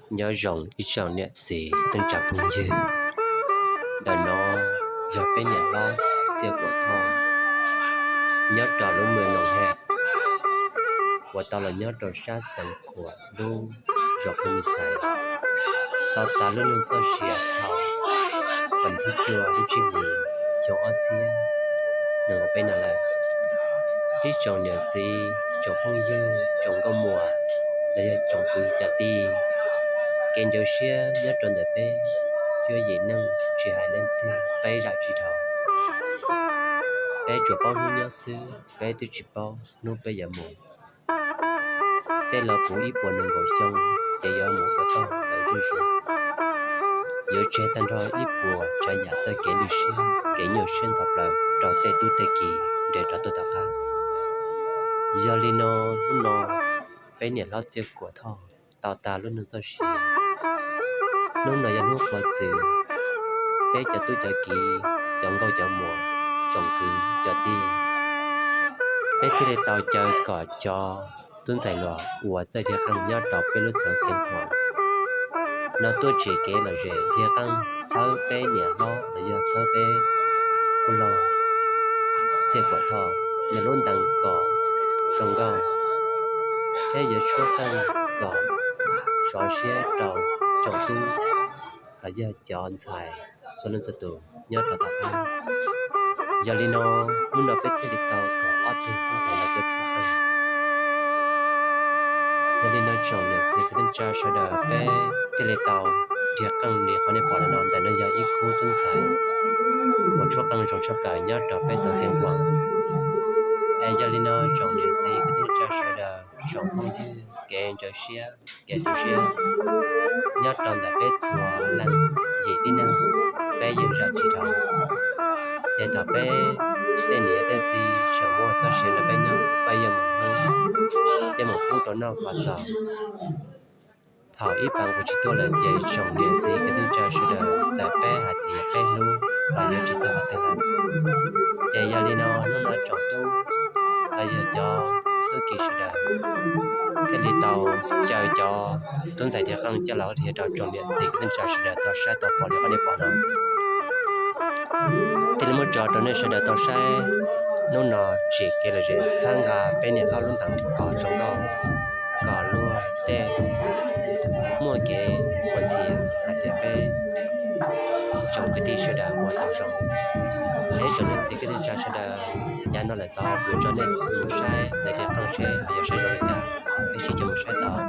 Nyob zoo ib tsoom niam txiv kwv tij neej tsa phooj ywg, ntawm no yog peb niam hlob Txiaj Kuam Thoj nyob rau lub moos Noom Hej uas tau los nyob rau sab Xeev Khuam lub zos Phooj Ywg Xais, tau tas lub neej txoj sia thaum vas thib cuaj lub tsib hlis xyoo ob txhiab nees nkaum peb no lawm. Ib tsoom niam txiv, tsoom phooj ywg, tsoom nkauj muam los yog tsoom kwv cov tij, kev ntshaw siab nyob rau ntawm peb cuab yim neej tsis hais leej twg peb zam tsis dhau. Peb tsuas paub hnub nyob xwb, peb twb tsis paub hnub peb yuav mus. Tej laus puv ib puas nees nkaum xyoo ces yuav mus ua toj lawm zuj zus, yuav tseg tag nrho ib puas tsav yam txoj kev lwj siab kev nyuaj siab ntxhov plaws rau tej tub tej ki nres rov tuaj tom qab. Yog li no, hnub no peb niam hlob Txiaj Kuam Thoj tau tas lub neej txoj sia. Hnub no yog hnub qhuav txwm, peb cov tub cov ki, cov nkauj cov muam, tsoom kwv cov tij, peb thiaj li tau caw kom cov tub ntxhais hluas uas txawj dhia qeej nyob rau peb lub xeev Xeev Khuam no tuaj tsim kev lom zem dhia qeej txhawb peb niam hlob los yog txhawb peb ub log Txiaj Kuam Thoj nws lub ntees kom zoo nkauj, thiab yuav tshuab qeej kom sov siab rau tsoom tub los yog cov ntxhais txhua leej txhua tus nyob rau tom qab. Yog li no, hnub no peb thiaj li tau kom ob tug tub ntxhais no tuaj tshuab qeej. Yog li no tsoom niam txiv kwv tij neej tsa sawv daws, peb thiaj li tau dhia qeej li qhov nej pom no. Ntawm no yog ib khub tub ntxhais uas tshuab qeej zoo tshaj plaws nyob rau peb xeev Xeev Khuam. Es yog li no tsoom niam txiv kwv tij neej tsa sawv daws, tsoom phooj ywg, kev ntshaw siab kev tu siab nyob rau ntawm peb txhua leej yim tib neeg, peb yeej zam tsis dhau. Ces thaum peb tej niam tej txiv tseem muaj txoj sia nrog peb nyob, peb yeej mus hlub, yeej mus pub rau noj pov txog. Thaum ib pas nqus tsis tuaj lawm ces tsoom niam txiv kwv tij neej tsa sawv daws, txawm peb hais tias peb hlub los yuav tsis txog qhov twg lawm. Ces yog li no hnub no tsoom tub los yog cov tub ki sawv daws thiaj li tau caw cov tub ntxhais dhia qeej coj los dhia rau tsoom niam txiv kwv tij neej tsa sawv daws tau saib tau pom li qhov nej pom no. Thiaj li muab tso rau nej sawv daws tau saib. Hnub no tsim kev lom zem txhawb nqa peb niam hlob lub ntees kom zoo nkauj, kom luag tej muaj kev qhuas ntxhias hais tias peb tsoom kwv tij sawv daws ua tau zoo. Es tsoom niam txiv kwv tij neej tsa sawv daws, yav no lawm tod kuv yuav tso nej mus saib lawv dhia qeej seb ho yuav saib zoo li cas, peb sib coj mus saib tod.